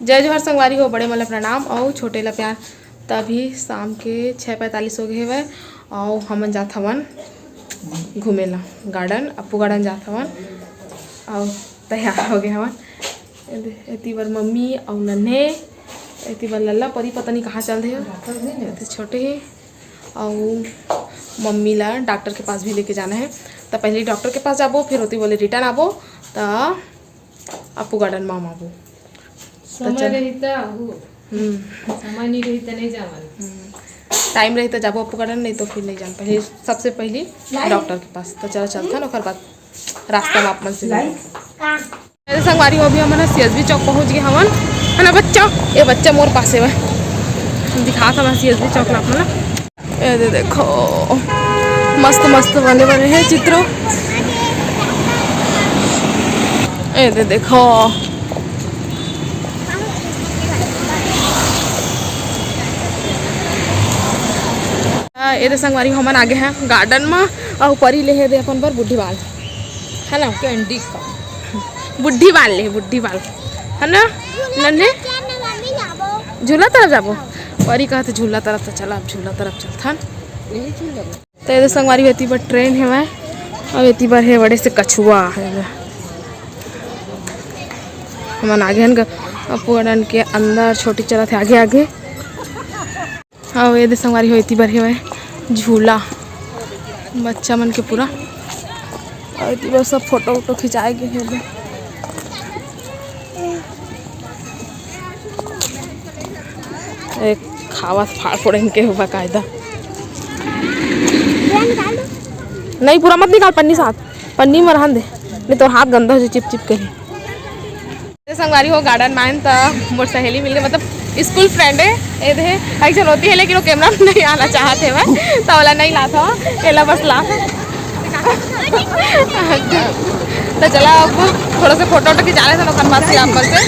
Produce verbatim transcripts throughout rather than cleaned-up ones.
जय जोहार संगवारी हो, बड़े मन ला प्रणाम अउ छोटे ला प्यार। त अभी शाम के छः पैंतालीस हो गए हवय अउ हमन जात हवन घूमे ला garden, अप्पू garden जात हवन अउ तैयार हो गए हवन। एदे, एती बर मम्मी अउ नन्हे, एती बर लल्ला परी पता नहीं कहाँ चल दे हो, एती छोटे ही अउ मम्मी ला डॉक्टर के पास भी लेके जाना है। त पहले डॉक्टर के पास जाबो, फिर ओती बोले return आबो, त अप्पू garden मामा वो। समय चल। रही त आबो। हम्म। समय नहीं रही त नहीं जावन। हम्म। Time रही त जाबो अप्पू garden, नहीं तो फिर नहीं जान। पहले, सबसे पहली डॉक्टर के पास। तो चलो चलथन, ओकर बाद रास्ता में आप मन से मिलबो। अरे संगवारी हो, अभी हमन CSB चौक पहुंच गए हवन, है ना बच्चा? ये बच्चा मोर पास है, दिखात हवन CSB चौक ला आप मन ला। ये दे देखो, मस्त मस्त बने बने हैं चित्र। ये दे देखो, हाँ, ये दे संगवारी, हमन आगे हैं garden में, अउ परी ले हे दे अपन बर बुढ़ी बाल, है ना? कैंडी। बुढ़ी बाल ले, बुढ़ी बाल, है ना? नन्हे? झूला तरफ जाबो। परी कहत झूला तरफ, तो चला, अब झूला तरफ चलथन। यही झूला। तो ये दे संगवारी, एती बर ट्रेन हेवय, अउ एती बर हे बड़े से कछुआ हे। हमन आगे हन ग-, अप्पू garden के अंदर, छोटी चलत हे आगे आगे। अउ ये दे संगवारी हो, एती बर हेवय झूला बच्चा मन के पूरा, अउ एती बर सब फोटो वोटो खिंचाए गे हे। एक खावत फाड़ फोड़ इनके हुआ कायदा। नहीं, पूरा मत निकाल, पन्नी साथ, पन्नी में रहन दे, नहीं तो हाथ गंदा हो जाए, चिप चिप करी। संगवारी हो, garden में आयन त मोर सहेली मिल गई, मतलब school friend है, ये दे, एक जन होती है, लेकिन वो camera में नहीं आना चाहत हे, मैं तो वाला नहीं लात हूँ, एला बस लात हूँ। तो चला, अब थोड़ा सा फोटो वोटो खिंचा लेथन, ओकर बाद से आप मन से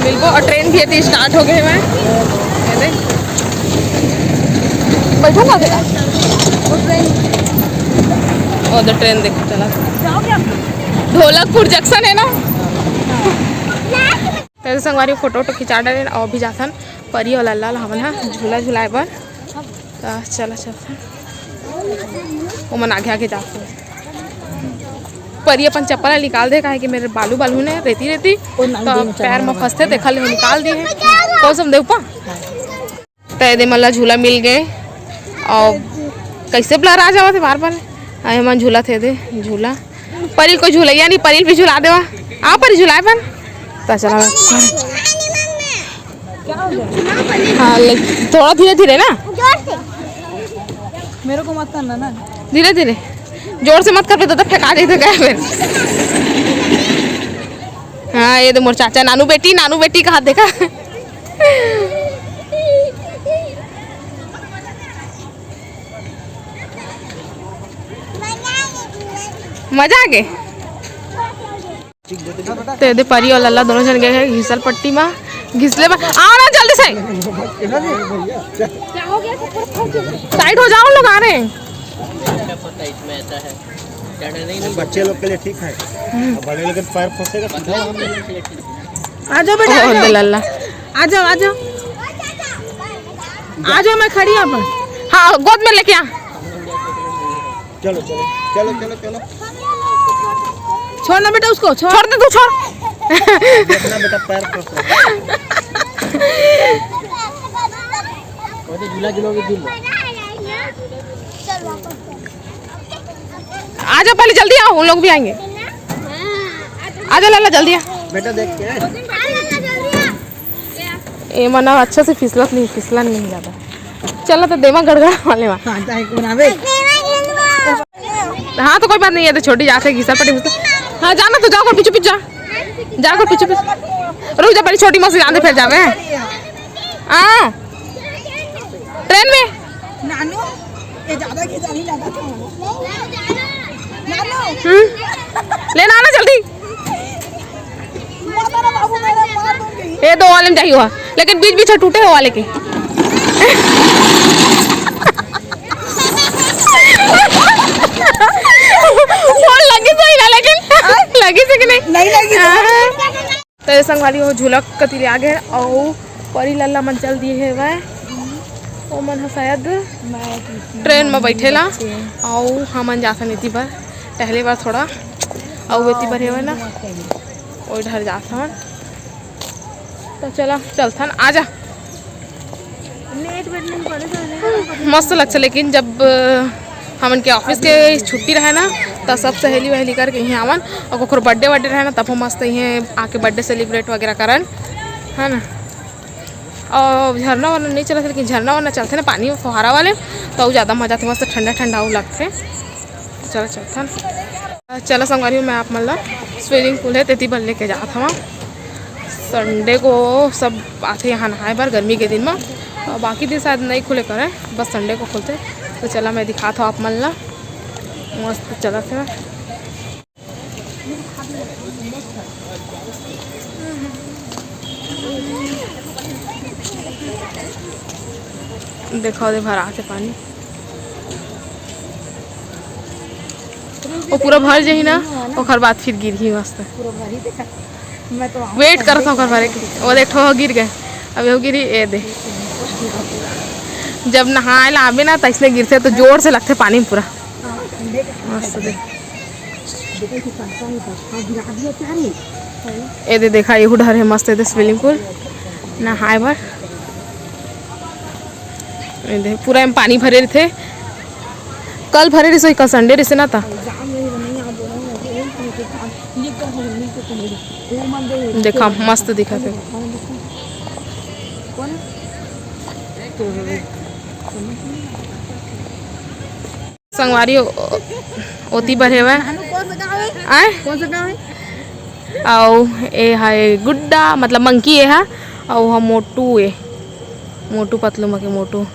मिलबो। और ट्रेन भी एती start हो गए हे, ये दे, बैठूंगा देखा, वो ट्रेन, वो तो ट्रेन देख चला, ढोलकपुर जंक्शन है ना। तो संगवारी, फोटो वोटो खिंचा डारे, अउ अभी जाथन परी अउ लल्ला ला हमन ह झूला झुलाए बर। त चला चलथन, ओमन आगे आगे जाथन। परी अपन चप्पल ला निकाल दे, काहे कि मेरे बालू बालू ने रेती रेती, तो पैर में फंसथे, तेखर ले निकाल दिए हे। कौन समझे ऊपर? त एदे मन ला झूला मिल गए, अउ कैसे blur आ जावत हे बार बार। अउ एमन झूलत हे, एदे झूला। परी कोई झूलैया नहीं, परी भी झुला देवा। आ परी, झुलाए बन। त चला। हाँ, ले, थोड़ा धीरे धीरे ना। मेरे को मत करना ना। धीरे धीरे, जोर से मत कर, पे तो फेंका देते क्या फिर। हाँ, ये तो मोर चाचा, नानू बेटी, नानू बेटी का हाथ देखा। मजा आ गए। तो एदे परी अउ लल्ला दोनों झन गए हे घिसल पट्टी मा, घिसले बा। आओ ना जल्दी से, tight हो जाओ, लोग आ रहे हैं। बच्चे लोग के लिए ठीक है, बड़े लोग के पैर फंसेगा। आ जाओ बेटा, आ जाओ। लल्ला, आ जाओ, आ जाओ, आ जाओ, मैं खड़ी हूँ। हाँ, गोद में लेके आ। चलो, चलो, चलो, चलो, चलो। छोड़ ना बेटा उसको, छोड़। छोड़ दे तू, छोड़। देखना बेटा, पैर फंस रहा है। वो तो झूला झूलोगे, झूल लो। आ जाओ, पहले जल्दी आओ, उन लोग भी आएंगे। आ जाओ लल्ला, जल्दी आ। बेटा देख के। ए मना अच्छा से फिसलत नहीं, फिसलन नहीं ज्यादा। चला तो देवा गड़गड़ा वाले मा। हाँ, तो कोई बात नहीं है, तो छोटी जात है, घिसा पटी घिसा। हाँ, जाना तो जाओ, पीछे पीछे जा। जाओ, पीछे पीछे। रुक जा, पहले छोटी मौसी जाने, फिर जावे। हाँ, ट्रेन में। नानू, ये ज्यादा खिंचानी लगा था। नानू। हम्म, लेना आना जल्दी। ए दो वाले में जाही हुआ, लेकिन बीच बीच टूटे हो वाले के। फोन लगी सही ना, लेकिन लगी से कि नहीं? नहीं लगी। हाँ। तो संगवारी हो झूला कती ले आ गे अउ परी लल्ला मन चल दिए हेवय। ओ मन ह शायद ट्रेन म बैठे ला अउ हमन जाथन एती बर टहले बर थोड़ा अउ एती बर हेवय ना ओई डहर जाथन। तो चला चलथन आजा। मस्त लगथे लेकिन जब हमन के ऑफिस के छुट्टी रहे ना त सब सहेली वहेली करके इहें आवन अउ ओकर बर्थडे वर्डे रहे ना तब हम मस्त इहें आके बर्थडे सेलिब्रेट वगैरह करन है ना। अउ झरना वरना नहीं चलत लेकिन झरना वरना चलथे ना पानी में फुहारा वाले तो अउ ज़्यादा मजा आथे मस्त ठंडा ठंडा अउ लगथे। चला चलथन। चला संगवारी हो मैं आप मन ला स्विमिंग पूल है तेती बर लेके जात हवा। संडे को सब आथे यहाँ नहाए बर गर्मी के दिन में। अउ बाकी दिन शायद नहीं खुले करे बस संडे को खुलथे। तो चला मैं दिखात हूँ आप मन ला मस्त चलत है। देखो दे भर आथे पानी। वो पूरा भर जाही ना ओकर बाद फिर गिरही मस्त। पूरा भरी देखा। मैं तो वेट करत हूँ ओकर भरे के। वो देख ठो गिर गए। अब वो गिरी ए दे। जब नहाए ला आबे ना तैसने गिरथे तो जोर से लगथे पानी में पूरा। मस्त दे। ए दे देखा एहू डहर है मस्त ए दे स्विमिंग पूल नहाए बर। ए दे पूरा एम पानी भरे रहिथे। कल भरे रहिस होही, कल संडे रहिस ना त। देखा, मस्त दिखत हे। संगवारी ओ-, ओती बर हेवय। आय? अउ ए हाय गुड्डा, मतलब मंकी ए हा, अउ हा मोटू ए। मोटू पतलू मके मोटू।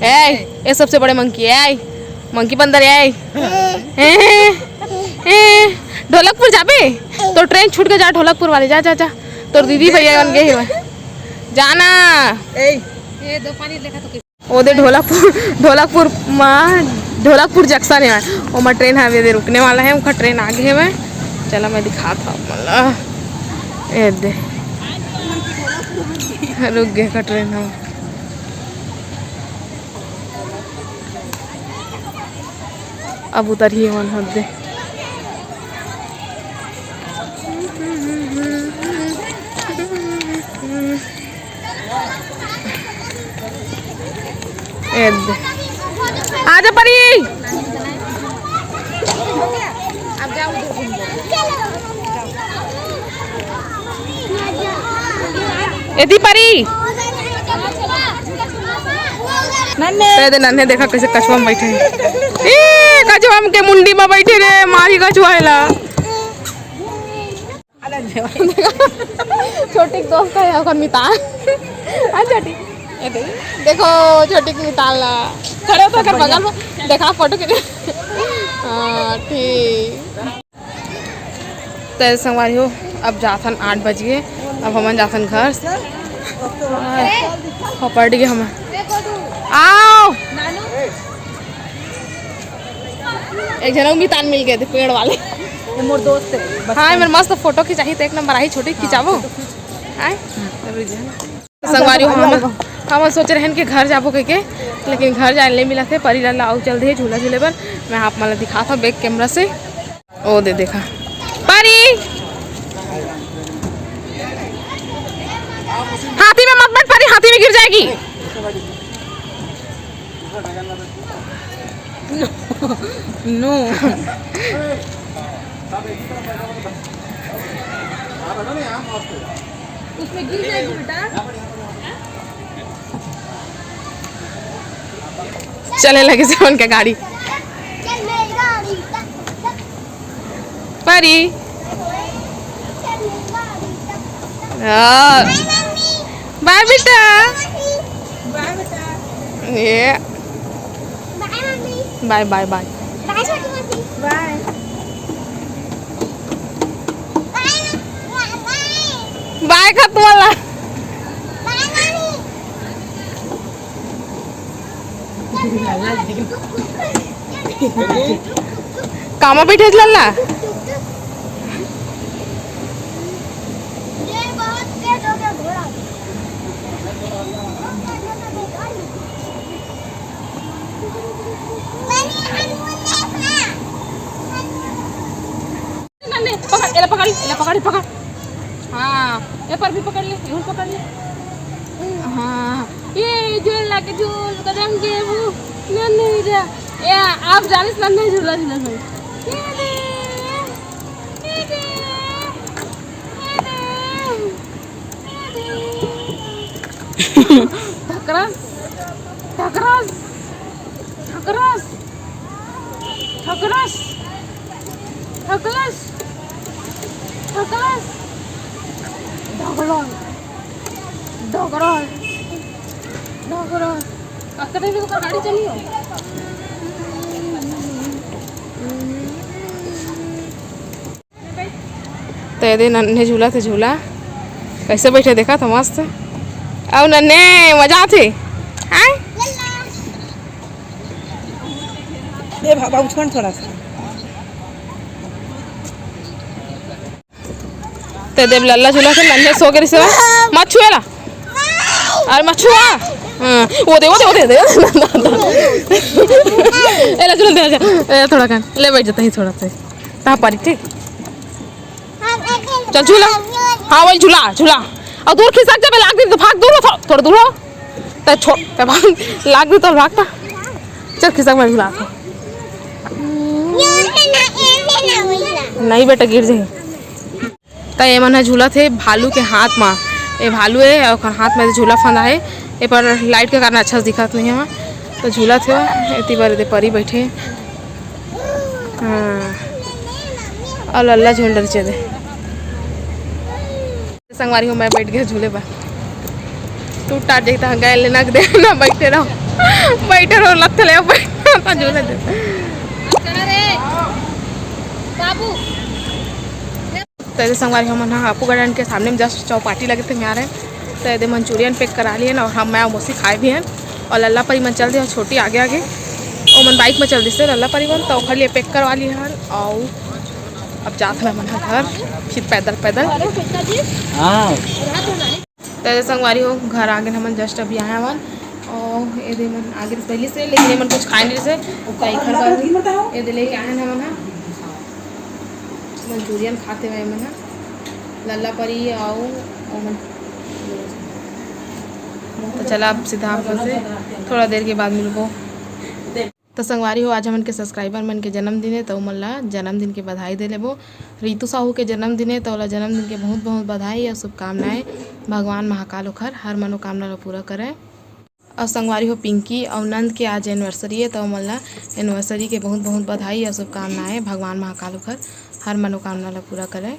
ए, ए सबसे बड़े मंकी ए, मंकी बंदर ए। ए, ए, ढोलकपुर जाबे? तो ट्रेन छूट के जा ढोलकपुर वाले, जा, जा, जा। तोर दीदी भैया मन गे हेवय। जाना। ए। ये दो पानी देखा तो ओदे ढोलकपुर, ढोलकपुर मा, ढोलकपुर जंक्शन हे, ओमा ट्रेन हवे दे रुकने वाला हे, ओखर ट्रेन आगे हवे। चला मैं दिखात हव आप मन ला। ए दे। रुक गे का ट्रेन ह। अब उतरही मन ह दे। ए दे। आजा परी। एती परी। नन्हे। दे दे नन्हे देखा कैसे कछुआ में बैठे हे। ए, कछुआ के मुंडी में बैठे रे, मारी कछुआ एला। छोटी के दोस्त है ओकर मितान। हाँ छोटी, ये देख, देखो छोटी के मितान ला। खड़े हो तो ओकर बगल में देखा फोटो के। हाँ ठीक। तो संगवारी हो, अब जाथन आठ बज गे, अब हमन जाथन घर। हाँ, पड़ गे हमन। आओ। एक झन अउ मितान मिल गे थे पेड़ वाले। ये मोर दोस्त है, बचपन हाँ, मेर मस्त फोटो खिंचाही तो एक नंबर आही, छोटी हाँ, खिंचाबो। फोटो खींच। आय? हम्म। संगवारी हो, हमन, हमन सोचे रहन कि घर जाबो कहिके, लेकिन घर जाए ले मिला थे, परी ला लाऊ चल दे झूला झूले बर। मैं आप मन ला दिखात हव बैक कैमरा से। ओ दे देखा। परी! हाथी में मत बैठ परी, हाथी में गिर जाएगी। नो। उसमें गिर जाएगी बेटा। चले लगे से उनका गाड़ी। परी। हाँ। बाय बेटा। ये। बाय, बाय, बाय। बाय। बाय का तुम्हाला। कामा बैठे लल्ला। नन्हे, पकड़, एला पकड़, एला पकड़, पकड़। हाँ, ए पर भी पकड़ ले, एहू पकड़ ले। हाँ, ये झूल लागे, झूल कदम के वो, नन्हे जा। या, आप जाने से नन्हे झूला, झूला सही। ये दे, ये दे, ये दे। ठकरस, ठकरस, ठकरस, ठकरस, ठकरस, ठकरस, ढकरस, ढकरस, ढकरस। कतने भी ऊपर गाड़ी चली हो। त एदे नन्हे झूला थे झूला, कैसे बैठे देखा था मस्त। अउ नन्हे मजा आथे। आय? ए बाबा उछन थोड़ा सा। त एदे लल्ला झूला थे, नन्हे सो गे रिसे। मत छुएला। अरे मत छुआ। हाँ, वो दे, वो दे, वो दे, दे। एला झूला दे, ए, थोड़ा कन। ले बैठ जाता ही थोड़ा सा। ता पारी, ठीक। चल झूला। हाँ, वही झूला, झूला। अउ दूर खिसक जाबे, लाग दे तो भाग, दूर हो, थो-, थोड़ा दूर हो। ते छोड़, ते भाग, लाग दे तो भाग ता। चल खिसक, मैं झूला। नहीं बेटा, गिर जाही। त ए मन ह झूलत हे भालू के हाथ मा। ए भालू ए, ओकर हाथ में झूला फंदा हे। ए पर लाइट के कारण अच्छा से दिखत नहीं हे। त झूलत हे, एती बर एदे परी बैठे। हाँ। अउ लल्ला झूल डर चले। संगवारी हो, मैं बैठ गया झूले पर। टूट टाट जाता है, गए लेना दे ना, बैठे रहो, बैठे रहो, लत्थे ले बैठ, झूले दे। बाबू। त एदे संगवारी, हमन ह हापू गार्डन के सामने में just चौपाटी लगे थे, मैं आ रहे हैं। त एदे मंचूरियन पैक करा लिए ना, और हम, मैं और मौसी खाए भी हैं। और लल्ला परी मन चल दे, और छोटी आगे आगे, ओमन बाइक में चल दिसे लल्ला परी मन, त ओखर लिए पैक करवा लिए हन। और अब जात हन हमन ह घर, फिर पैदल पैदल। हाँ। त एदे संगवारी हो, घर आगे हमन just अभी आए हवन। और एदे मन आगे पहले से, लेकिन एमन कुछ खाए नहीं से, त एखर बर एदे लेके आए हन हमन ह। मंचूरियन खाते हुए मन ह, लल्ला परी अउ ओमन। तो चला, अब सीधा आप लोग से थोड़ा देर के बाद मिलबो। तो संगवारी हो, आज हमन के सब्सक्राइबर मन के जन्मदिन हे, तो ओमन ला जन्मदिन के बधाई दे लेबो। रितु साहू के जन्मदिन हे, तो ओला जन्मदिन के बहुत बहुत बधाई अउ शुभकामनाएं। भगवान महाकाल ओखर हर मनोकामना ला पूरा करे। अउ संगवारी हो, पिंकी अउ नंद के आज एनिवर्सरी हे, त ओमन ला एनिवर्सरी के बहुत बहुत बधाई अउ शुभकामनाएं। भगवान महाकाल ओखर हर मनोकामना ला पूरा करे।